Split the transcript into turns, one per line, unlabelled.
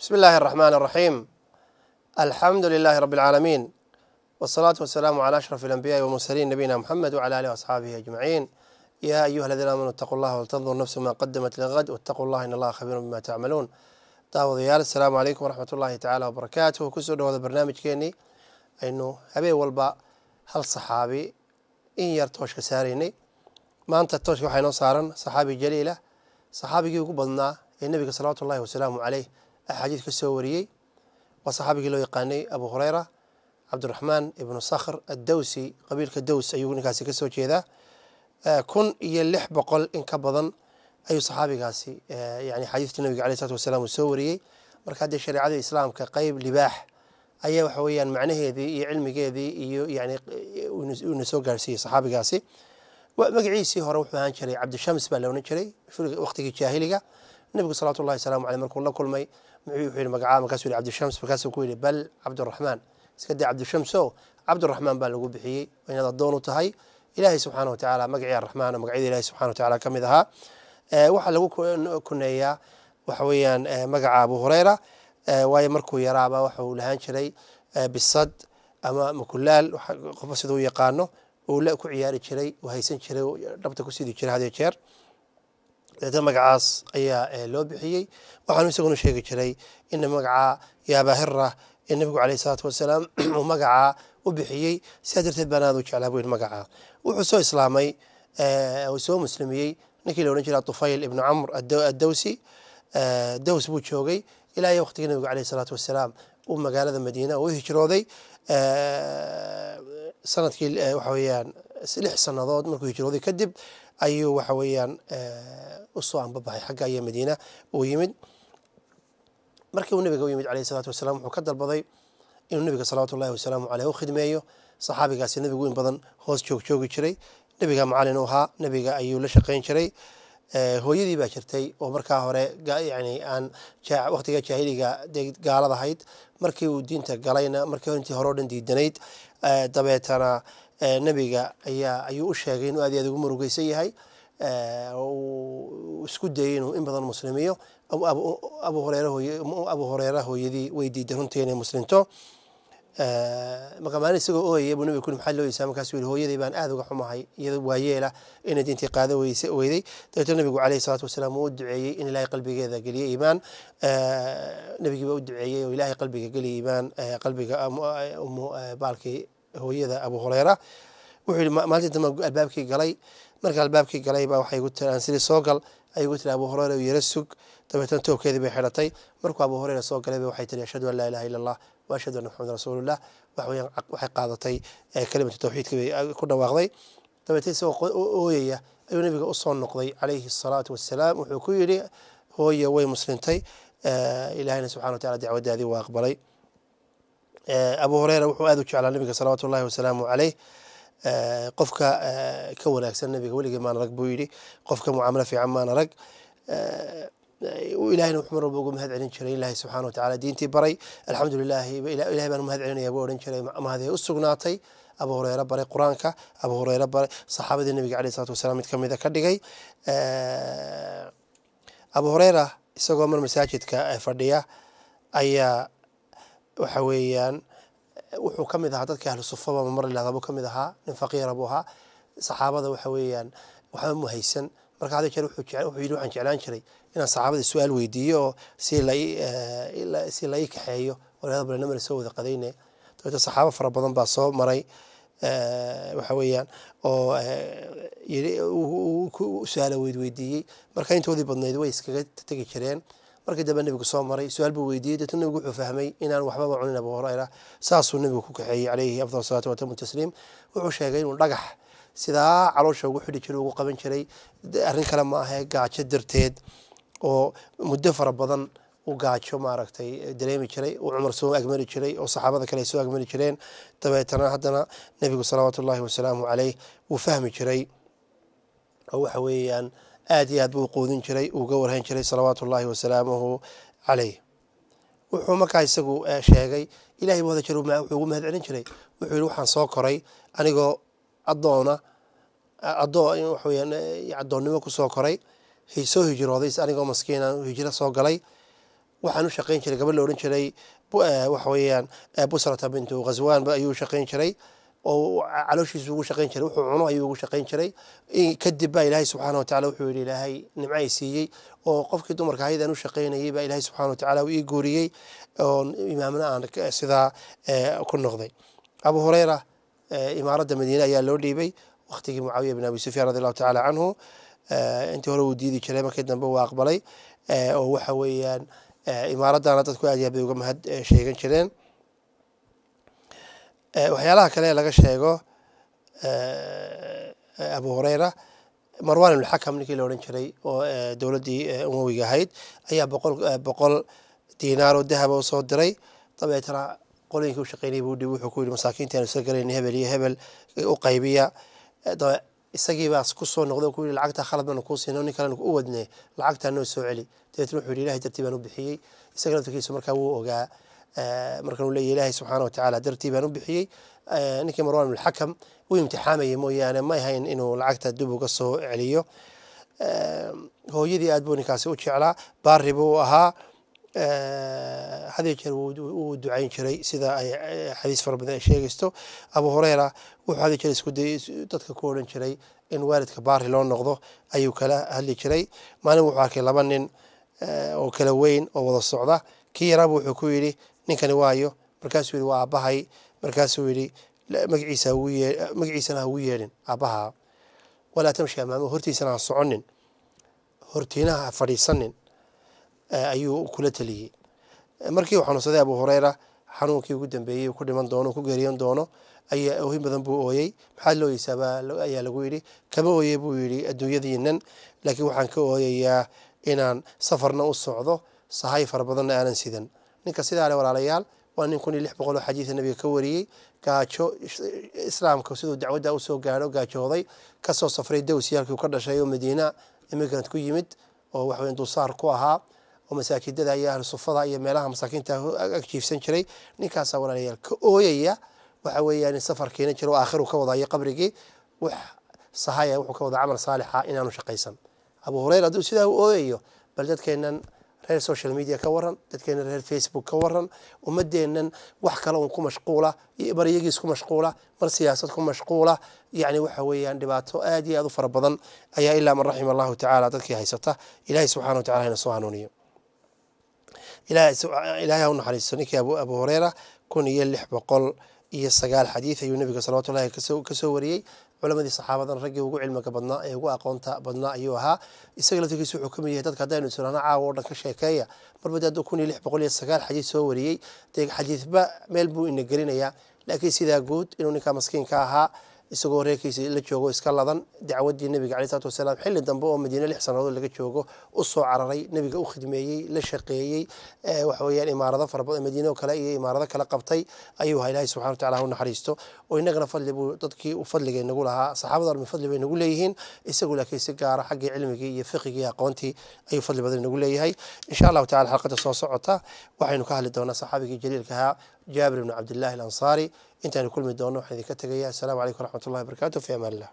بسم الله الرحمن الرحيم، الحمد لله رب العالمين، والصلاة والسلام على أشرف الأنبياء والمرسلين، نبينا محمد وعلى آله وأصحابه أجمعين. يا أيها الذين آمنوا اتقوا الله ولتنظر نفس ما قدمت لغد واتقوا الله إن الله خبير بما تعملون. Daawadayaal, asalaamu calaykum waraxmat ullaahi tacaala wabarakaatuh. Kusoo dhawaada barnaamijkeenii aynu habeen walba hal saxaabi in yar tooshka saaraynay. Maanta tooshka waxaa inoo saaran saxaabi jaliila, saxaabigii ugu badnaa ee nebiga salawaatu ullahi wasalaamu caleyh axaadiis ka soo wariyey. Waa saxaabigii loo yaqaanay Abu Hureyra, Cabdiraxmaan ibnu Sakhr Addowsi. Qabiilka Dows ayuu ninkaasi ka soo jeedaa. 1600 in ka badan ayuu saxaabigaasi yani xadiiska nabiga aleyh salatu wasalaam uu soo wariyey. Marka haddee shareecada islaamka qeyb libaax ayaa waxa weeyaan macnaheedii iyo cilmigeedii iyo yani uuna soo gaarsiiyey saxaabigaasi. Magaciisii hore wuxuu ahaan jiray Cabdishams baa la odhan jiray waqtigii jaahiliga. Nebigu salawatu ullahi wasalaamu caleyh markuu la kulmay, muxuu yihi magacaa? Markaasuu yihi Cabdishams. Markaasuu ku yidhi: "Bal Cabdiraxmaan, iska day Cabdishamso, Cabdiraxmaan baa lagu bixiyey, inaad addoon u tahay Ilaahay subxaana wa tacaala." Magacii Arraxmaan oo magacyada Ilahay subxana wa tacala ka mid ahaa. Waxaa lagu kuneeyaa waxa weeyaan magaca Abu Hureyra, waayo markuu yaraaba waxa uu lahaan jiray bisad ama mukulaal, qofba siduu yaqaano, uu la ku ciyaari jiray, uu haysan jiray, dhabta ku sidi jiray had iyo jeer. Deetna magacaas ayaa loo bixiyey. Waxaanu isaguna sheegi jiray ina magaca yaabahira ee nebigu caleyh isalaatu wasalaam uu magacaa u bixiyey, sidaa darteed baan aad u jeclaa buu yidhi magacaa. Wuxuu soo islaamay, uu soo muslimiyey ninkii la odhan jiray Tufayl ibnu Camr Addowsi. Dows buu joogay ilaa iyo waqtigii nabigu caleyh isalaatu wasalaam uu magaalada Madiina uu hijrooday. Sanadkii waxa weeyaan 6 sannadood markuu hijrooday kadib ayuu waxa weeyaan usoo anbabaxay xagga iyo Madiina uu yimid. Markii uu nabiga u yimid caleyh isalaatu wasalaam, wuxuu ka dalbaday inuu nabiga salawaatu ullahi wasalaamu caleyh u khidmeeyo. Saxaabigaasi nebigu in badan hoos joog joogi jiray, nebiga macalin u ahaa, nebiga ayuu la shaqayn jiray. Hooyadii baa jirtay oo markaa hore yani aan waqtiga jaahiliga dee gaalad ahayd, markii uu diinta galayna markii intii hore o dhan diidanayd. Dabeetana nebiga ayaa ayuu u sheegay inuu aad iyo aad ugu murugeysan yahay, uu isku dayey inuu in badan muslimiyo Abu Horeere. Hooy Abu Horeere hooyadii way diiday runtii inay muslimto. Marka maalin isagoo ooyaya buu nabiga ku yidhi: "Maxaad looyeysaa?" Markaasuu yihi: "Hooyaday baan aad uga xumahay, iyado waayeela inay diintii qaado weyse weyday." Dabeetna nabigu caleyhi salaatu wasalaam uu u duceeyey in Ilaahay qalbigeeda geliye iimaan. Nabigii baa u duceeyey oo Ilaahay qalbiga geliye iimaan qalbiga baalkii hooyada Abu Hureyra. Wuxuu yihi: "Maalintii dambe albaabkii galay. Marka albaabkii galay baa waxay igu tiri, aan siri soo gal, ay igu tiri: 'Abu Hureyra, yara sug.' Dabeetna toobkeedii bay xidhatay. Markuu Abu Hureyra soo galay ba waxay tiri: 'Ashhadu an laa ilaha illa Allah wa ashhadu anna Maxamedan rasuulullah.' Waxa weeyaan waxay qaadatay kalimatu tawxiidka bay ku dhawaaqday. Dabeetna isagoo ooyaya ayuu nabiga usoo noqday calayhi asalaatu wassalaam. Wuxuu ku yidhi: 'Hooye way muslintay, Ilahayna subxana wa tacala dacwadaadii waa aqbalay.' Abu Hureyra wuxuu aad u jeclaa nabiga salawaatu ullahi wasalaamu caleyh. "Qofka ka wanaagsan nabiga weligii maan arag," buu yidhi. "Qofka mucaamalo fiican maan arag." Ilahayna wuxuu mar walba ugu mahad celin jiray Ilahay subxana wa tacala diintii baray. "Alxamdu lilahi, Ilahay baan mahad celinaya," buu odhan jiray, mahadee u sugnaatay Abu Hureyre baray Qur-aanka, Abu Hureyre baray saxaabadii nabiga caleyh salatu wasalaam mid kamida ka dhigay. Abu Hureyra isagoo mar masaajidka fadhiya ayaa waxa weeyaan wuxuu ka mid ahaa dadka ahlu sufaba mar lahada buu ka mid ahaa. Nin faqiira buu ahaa, saxaabada waxa weeyaan waxba mu haysan. Marka had jeer wuxuu yidhi: "Waxaan jeclaan jiray inaan saxaabada su-aal weydiiyo oo si la ii kaxeeyo oo lahada balanamar soo wada qadayne." Dabeetna saxaabo fara badan baa soo maray, waxa weeyaan oo su-aala weydweydiiyey. Marka intoodii badnayd way iskaga tegi jireen. Markii dambe nebigu soo maray, su-aal buu weydiiyey. Deetna nebigu wuxuu fahmay inaan waxbaba cunin Abu Hureyra. Saasuu nebigu ku kaxeeyey calayhi afdal salaatu watamu tasliim. Wuxuu sheegay inuu dhagax sidaa caloosha ugu xidhi jiray, ugu qaban jiray. Arrin kale ma ahe, gaajo darteed oo muddo fara badan u gaajo maaragtay dareemi jiray, uu Cumar soo agmari jiray oo saxaabada kale ay soo agmari jireen. Dabeetana haddana nebigu salawaatu ullahi wasalaamu caleyh wuu fahmi jiray oo waxa weeyaan aad iyo aad buu quudin jiray, uu ga warhayn jiray salawaatu ullahi wasalaamuhu caleyh. Wuxuu markaa isagu sheegay Ilahay buu hada jeer wuxuu ugu mahad celin jiray. Wuxuu yihi: "Waxaan soo koray anigoo addoona, adoo waxa weyaan addoonnimo kusoo koray, soo hijrooday anigoo maskiina, hijro soo galay." Waxaan u shaqayn jiray gabadh la odhan jiray waxa weeyaan Busrata bintu Ghaswaan ayuu shaqayn jiray, oo calooshiisu ugu shaqayn jiray, wuxuu cuno ayuu ugu shaqayn jiray. Kadib baa Ilaahay subxaana watacala wuxuu yidhi Ilaahay nimco ay siiyey, oo qofkii dumarka ahayd aan u shaqaynayay baa Ilaahay subxana watacala uu ii guuriyey, oo imaamna aan sidaa ku noqday. Abu Hureyra imaaradda Madiine ayaa loo dhiibay waqtigii Mucaawiya bin Abi Sufyaan radi Allahu tacala canhu. Intii hore wuu diidi jiray, markii dambe wuu aqbalay, oo waxa weeyaan imaaraddana dadku aad iyo aad bay uga mahad sheegan jireen. Waxyaalaha kale laga sheego Abu Hureyra, Marwan ibn Xakam ninkii la odhan jiray oo dowladdii Umawiga ahayd ayaa 100 diinaar oo dahaba u soo diray. Dabeetana qolooyinkii u shaqeynayay buu dhibi, wuxuu ku yidhi masaakiinta aanu isla galayn hebel iyo hebel u qaybiya. Isagii baa ku soo noqday oo ku yidhi lacagtaa khalad baanu kuu siinay, nin kalena u wadnee, lacagtaa noo soo celi. Dabeetna wuxuu yidhi Ilahay dartii baan u bixiyey. Isaga laftarkiisu markaa wuu ogaa markan uu leeyahy Ilaahay subxaana watacaala dartii baan u bixiyey. Ninkii Marwan ibn Xakam wuu imtixaamayay mooyaane, may hayn inuu lacagta dib uga soo celiyo. Hooyadii aad buu ninkaasi u jeclaa, baari buu ahaa, had iyo jeer wuu ducayn jiray sida ay xadiis fara badan ay sheegaysto. Abu Hureyra wuxuu had iyo jeer isku day dadka ku odhan jiray in waalidka baari loo noqdo ayuu kala hadli jiray. Maalin wuxuu arkay laba nin oo kala weyn oo wada socda. Kii yaraabu wuxuu ku yidhi ninkani waayo? Markaasuu yidhi waa aabbahay. Markaasuu yidhi magaciisa ugu yee, magaciisana ha ugu yeedhin aabbaha, walaa tamshi amaamahu, hortiisana ha soconin, hortiinaha ha fadhiisanin ayuu kula taliyey. Markii uu xanuunsaday Abu Hureyra, xanuunkii ugu dambeeyey ku dhiman doono, ku geeriyan doono, ayaa oohin badan buu ooyey. Maxaad la ooyeysaa ayaa lagu yidhi. Kama ooyey buu yidhi adduunyadiinan, laakiin waxaan ka ooyayaa inaan safarna u socdo, sahay fara badanna aanan sidan. Ninka sidaa le walaalayaal waa nin 1600 oo xadiida nabiga ka wariyey, gaajo islaamka siduu dacwadda usoo gaadho gaajooday, kasoo safray dowsi halkii uu ka dhashay oo Madiina immigrant ku yimid, oo wax weyn dulsaar ku ahaa, oo masaajidada iyo ahlu sufada iyo meelaha masaakiinta ag jiifsan jiray. Ninkaasaa walaalayaal ka ooyaya waxa weeyaan in safarkiina jiro oo aakhiru ka wadayo qabrigii, wax sahaya wuxuu ka wada camal saalixa inaanu shaqaysan. Abu Hureyra hadduu sidaa u ooyayo, bal dadkeennan reer social media ka waran, dadkeennan reer Facebook ka waran, ummadeennan wax kale un ku mashquula, mar iyagiis ku mashquula, mar siyaasad ku mashquula. Yacni waxa weeyaan dhibaato aad iyo aad u fara badan ayaa ilaa man raxima Allahu tacaala dadkii haysata. Ilahay subxana wa tacala hana soo hanuuniyo. Ilahay ha u naxariisto ninkii Abu Hureyra. 1609 xadiid ayuu nabiga salawatu llahi kasoo wariyey. Culamadii saxaabadan raggii ugu cilmiga badnaa ee ugu aqoonta badnaa ayuu ahaa. Isaga laftirkiisu wuxuu kamid yahay dadka haddaynu isirahno caawa oo dhan ka sheekeeya, marba dee hadduu 1609 xadiid soo wariyey, dee xadiidba meel buu ina gelinayaa. Laakiin sidaa guud inuu ninkaa maskiinka ahaa isagoo reerkiisa la joogo iska ladan, dacwaddii nabiga caleyhi salatu wasalaam xilli dambe oo Madiine 6 sannadood laga joogo u soo cararay, nabiga u khidmeeyey, la shaqeeyey, waxa weeyaan imaarado fara badan Madiine oo kale iyo imaarado kale qabtay ayuu ahaa. Ilahay subxana wa tacala ha u naxariisto, oo innagana fadli buu dadkii u fadliga inagu lahaa. Saxaabada ormi fadli bay nagu leeyihiin, isagu laakiin si gaara xaggii cilmigii iyo fiqigii iyo aqoontii ayuu fadli badan inagu leeyahay. Insha Allahu tacala xalqada soo socota waxaynu ka hadli doonaa saxaabigii jaliilka ahaa Jaabir ibnu Cabdillahi Alansaari. Intaanu kulmi doono waxaan idinka tegaya assalaamu calaykum waraxmat ullahi wabarakatu, fi amaan illah.